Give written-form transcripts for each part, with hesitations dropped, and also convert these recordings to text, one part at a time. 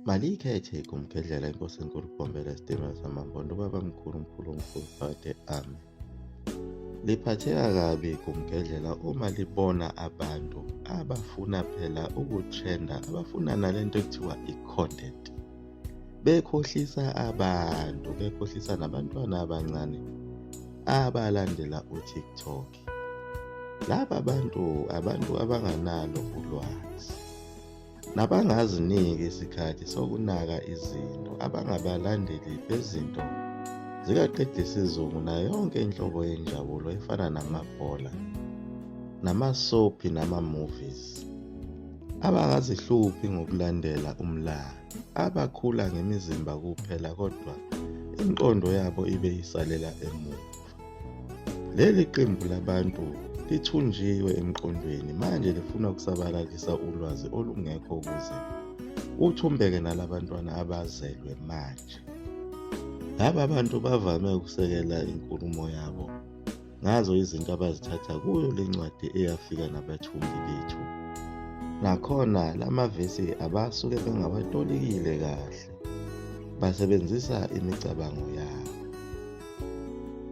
Malikhethe igumgedlela inkosi enkulu Bhombela isitimela samambondo ubaba mkhulu mkhulu mkhulu phakade amen. Liphatheka kabi igumgedlela uma libona abantu abafuna phela ukutrenda abafuna nalento ekuthiwa i-content. Bekhohlisa abantu, bekhohlisa nabantwana abancane abalandela uTikTok. Laba bantu abantu abanganalo ulwazi. Nabangaziniki isikhathi sokunaka izinto, abangabalandeli bezinto zikaqedisizungu nayo yonke inhlobo yenjabulo efana namabhola, namasophi nama-movies. Abangazihluphi ngokulandela umlando, abakhula ngemizimba kuphela kodwa imiqondo yabo ibe isalela emuva. Leli qembu labantu lithunjiwe emqondweni manje lifuna ukusabalalisa ulwazi olungekho ukuze kuthumbeke nalabantwana abazelwe manje. Laba bantu bavame ukusekela inkulumo yabo ngazo izinto abazithatha kuyo le ncwadi eyafika nabathumbi bethu. Nakhona lamavesi abasuke bengawatolikile kahle, basebenzisa imicabango yabo.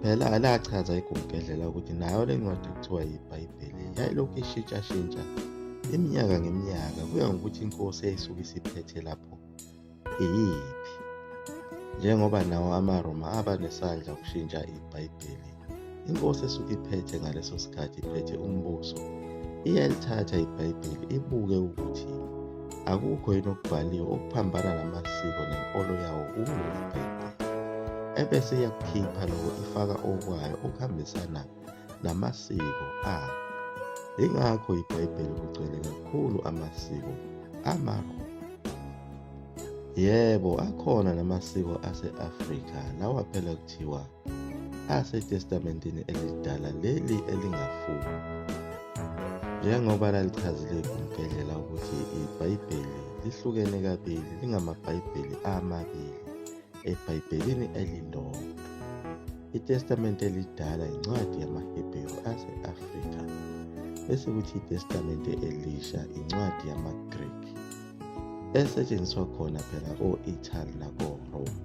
Phela lachaza igumgedlela ukuthi nayo le ncwadi kuthiwa yiBhayibheli yayilokhu ishintshashintsha iminyaka ngeminyaka kuya ngokuthi inkosi eyayisuke isiphethe lapho iyiphi. Njengoba nawo amaRoma aba nesandla ukushintsha iBhayibheli, inkosi esuke iphethe ngaleso sikhathi iphethe umbuso iyalithatha iBhayibheli ibuke ukuthi akukho yini okubhaliwe okuphambana namasiko nenkolo yawo kulo iBhayibheli. Ebese iyakukhipha lokho ifaka okwayo okuhambisana namasiko ayo. Yingakho iBhayibheli kugcwele kakhulu amasiko amaRoma. Yebo, akhona namasiko ase-Afrika lawa phela kuthiwa aseTestamenteni elidala leli elingafuni. Njengoba lalichazile igumgedlela ukuthi iBhayibheli lihlukene kabili, lingamaBhayibheli amabili eBhayibhelini elilodwa. ITestamente elidala incwadi yamaHebheru ase-Afrika, bese kuthi iTestamente elisha incwadi yamaGreki esetshenziswa khona phela ko-Italy nako-Rome.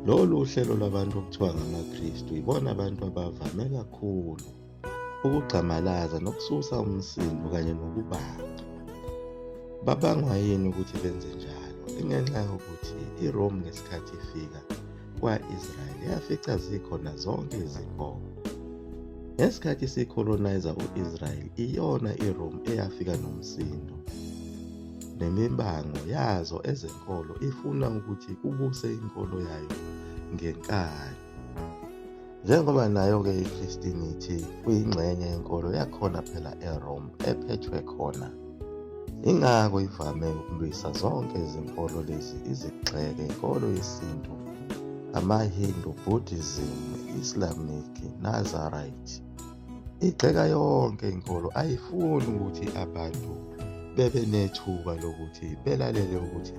Lolu hlelo lwabantu okuthiwa ngamaKristu ibona abantu abavame kakhulu ukugxamalaza nokususa umsindo kanye nokubanga. Babangwa yini ukuthi benze njalo? Ingenxa yokuthi iRome ngesikhathi ifika kwa-Israyeli yafica zikhona zonke izinkolo. Ngesikhathi sicolonize u-Israyeli iyona iRome eyafika nomsindo nemibango yazo ezenkolo ifuna ukuthi kubuse inkolo yayo ngenkani. Njengoba nayo-ke i-Christianity kuyingxenye yenkolo yakhona phela eRome ephethwe khona. Ingakho ivame ukulwisa zonke izinkolo lezi izigxeke inkolo yesintu, amaHindu, Buddhism, Islamic, Nazarite. Igxeka yonke inkolo ayifuni ukuthi abantu bebe nethuba lokuthi belalele ukuthi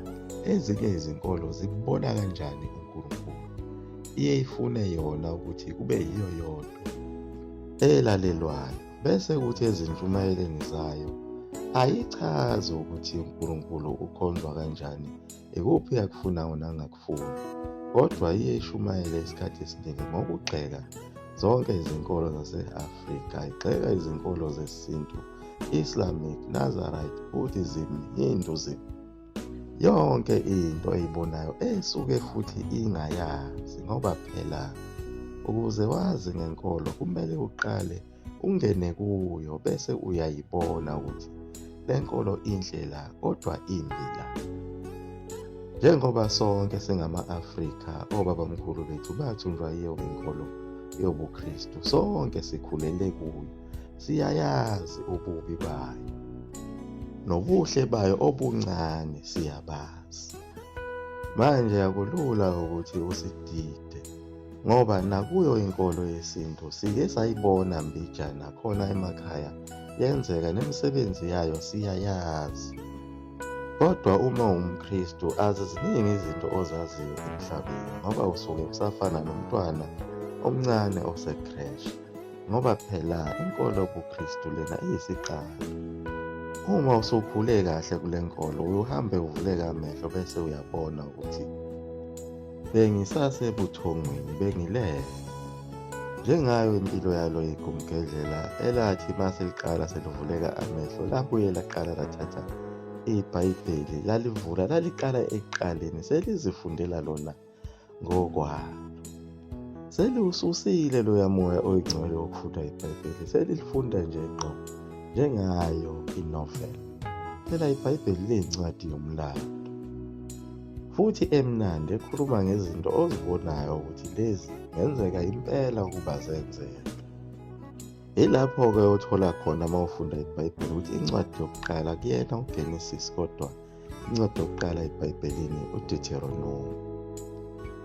ezinye izinkolo zibona kanjani uNkulunkulu. Iye ifune yona ukuthi kube yiyo yodwa elalelwayo bese kuthi ezintshumayeleni zayo ayichazi ukuthi uNkulunkulu ukhonzwa kanjani, ikuphi akufunayo nangakufuni, kodwa iye ishumayele isikhathi esiningi ngokugxeka zonke izinkolo zase-Afrika, igxeka izinkolo zesintu, Islamic, Nazarite, Buddhism, Hinduism. Yonke into eyibonayo esuke futhi ingayazi ngoba phela ukuze wazi ngenkolo kumele uqale ungene kuyo bese uyayibona ukuthi le nkolo inhle la kodwa imbi la. Njengoba sonke singama-Afrika, obabamkhulu bethu bathunjwa yiyo inkolo yobuKristu, sonke sikhulele kuyo. Siyayazi ububi bayo nobuhle bayo obuncane siyabazi. Manje akulula ukuthi usidide ngoba nakuyo inkolo yesintu sike sayibona mbijana khona emakhaya yenzeka nemisebenzi yayo siyayazi. Kodwa uma uwumKristu aziziningi izinto ozaziyo emhlabeni ngoba usuke usafana nomntwana omncane osekreshi. Ngoba phela inkolo yobuKristu lena iyisiqalo. Uma usukhule kahle kule nkolo uyohambe uvuleke amehlo bese uyabona ukuthi bengisasebuthongweni bengilele. Njengayo impilo yalo igumgedlela elathi uma seliqala selivuleka amehlo labuye laqala lathatha iBhayibheli lalivula laliqala ekuqaleni selizifundela lona ngokwalo. Seliwususile loya moya oyingcwele wokufunda iBhayibheli selilifunda nje ngqo njengayo inovel. Phela iBhayibheli liyincwadi yomlando futhi emnandi ekhuluma ngezinto ozibonayo ukuthi lezi ngenzeka impela ukuba zenzeke. Yilapho-ke othola khona uma ufunda iBhayibheli ukuthi incwadi yokuqala kuyena uGenesis kodwa incwadi yokuqala eBhayibhelini uDeuteronomi.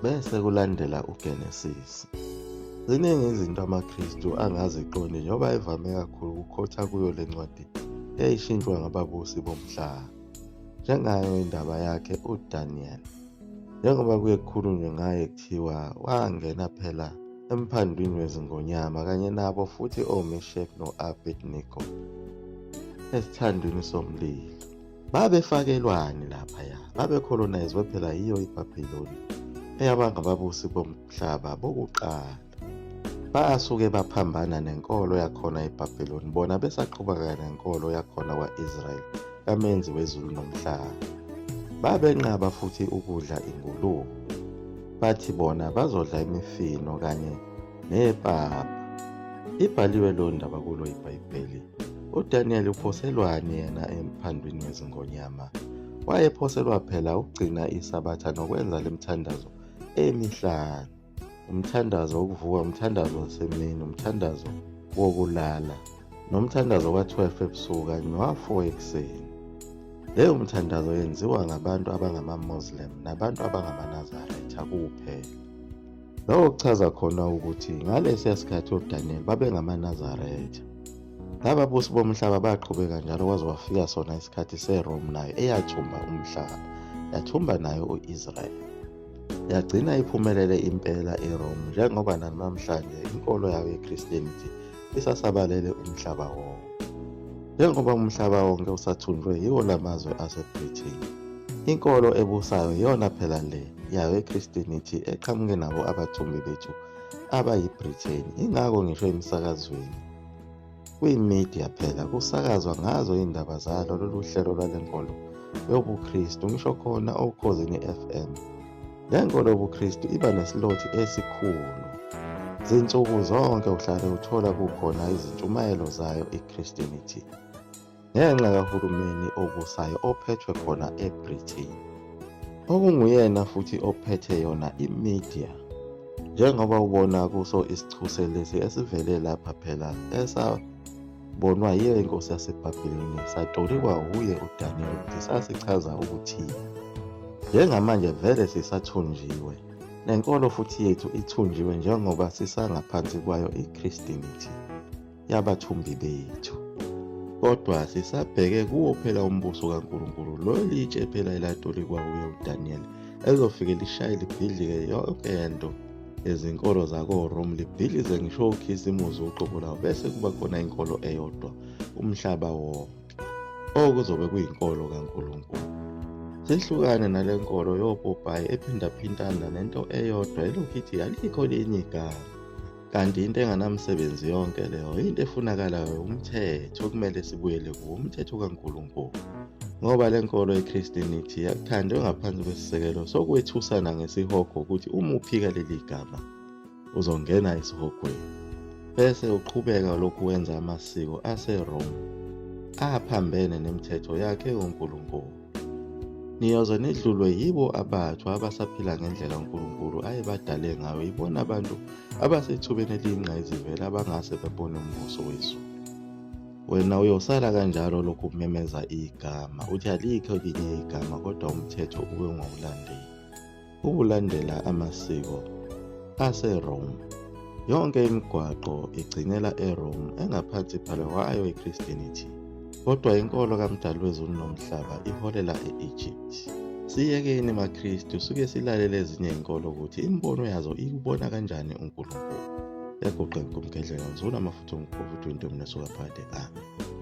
Bese kulandela uGenesis. Ziningi izinto amaKristu angaziqondi njengoba evame kakhulu ukukhotha kuyo le ncwadi eyayishintshwa ngababusi bomhlaba. Njengayo indaba yakhe uDaniel. Njengoba kuye kukhulunywe ngaye kuthiwa wangena phela emphandwini wezingonyama kanye nabo futhi oMeshach no-Abednego esithandwini somlilo. Babefakelwani laphaya? Babekholonayizwe phela yiyo iBhabhiloni eyabangababusi bomhlaba bokuqala. Basuke baphambana nenkolo yakhona eBhabhiloni bona besaqhubeka nenkolo yakhona kwa-Israyeli kamenzi wezulu nomhlaba. Babenqaba futhi ukudla ingulube. Bathi bona bazodla imifino kanye nepapa. Ibhaliwe leyo ndaba kulo iBhayibheli. UDaniel uphoselwani yena emphandwini wezingonyama? Wayephoselwa phela ukugcina iSabatha nokwenza lemthandazo emihlanu. Umthandazo wokuvuka, umthandazo wasemini, umthandazo wokulala, nomthandazo ka-12 ebusuku kanye nowa-4 ekuseni. Leyo mthandazo yenziwa ngabantu abangama-Muslim nabantu abangamaNazaretha kuphela. Lokho kuchaza khona ukuthi ngalesiya sikhathi oDaniel babengamaNazaretha. Lababusi bomhlaba baqhubeka njalo kwaze kwafika sona isikhathi seRome nayo eyathumba umhlaba, yathumba nayo u-Israyeli. Yagcina iphumelele impela iRome njengoba nanamhlanje inkolo yayo yeChristianity isasabalele umhlaba wonke. Njengoba umhlaba wonke usathunjwe yiwo lamazwe aseBritain. Inkolo ebusayo iyona phela le yayo yeChristianity eqhamuke nabo abathumbi bethu abayiBritain. Ingakho ngisho emsakazweni kwi-media phela kusakazwa ngazo indaba zalo lolu hlelo lwale nkolo yobuKristu ngisho khona oKhozini FM. Le nkolo yobuKristu iba nesilothi esikhulu. Zinsuku zonke uhlale uthola kukhona izintshumayelo zayo iChristianity. Ngenxa kahulumeni obusayo ophethwe khona eBritain. Okunguyena futhi ophethe yona i-media. Njengoba ubona kuso isichuse lesi esivele lapha phela esabonwa yiyo inkosi yaseBhabhiloni satolikwa wuye uDaniel ukuthi sasichaza ukuthini. Njengamanje vele sisathunjiwe. Nenkolo futhi yethu ithunjiwe njengoba sisangaphansi kwayo iChristianity yabathumbi bethu. Kodwa sisabheke kuwo phela umbuso kaNkulunkulu lo litshe phela elatolikwa uye uDaniel elizofike lishaye libhidlike yonke into ezinkolo zakoRome libhidlize ngisho uKhisimuzi uqobo lawo bese kuba khona inkolo eyodwa umhlaba wonke okuzobe kuyinkolo kaNkulunkulu. Sihlukane nale nkolo yopopayi ephindaphindana nento eyodwa elokhu ithi alikho elinye igama. Kanti into enganamsebenzi yonke leyo, into efunakalayo umthetho okumele sibuyele kuwo, umthetho kaNkulunkulu. Ngoba le nkolo yeChristianity yakuthandwe ngaphansi kwesisekelo sokwethusana ngesihogo ukuthi uma uphika leli gama uzongena esihogweni. Bese uqhubeka lokhu wenza amasiko aseRome aphambene nemithetho yakhe uNkulunkulu. Niyoze nidlulwe yibo abathwa abasaphila ngendlela uNkulunkulu ayebadale ngayo, yibona abantu abasethubeni eliyingqayizivele abangase bebone umbuso wezulu. Wena uyosala kanjalo lokhu kumemeza igama, uthi alikho elinye igama kodwa umthetho ube ungawulandeli. Ukulandela amasiko aseRome. Yonke imigwaqo igcinela eRome engaphansi phela kwayo iChristianity. Kodwa inkolo kaMdali wezulu nomhlaba iholela e-Egypt. Siyekeni maKristu suke silalele ezinye izinkolo ukuthi imibono yazo ikubona kanjani uNkulunkulu. Yaguqa inkumgedlela nzula amafutha omkhovu uthi intombi nesuka phakade. Amen.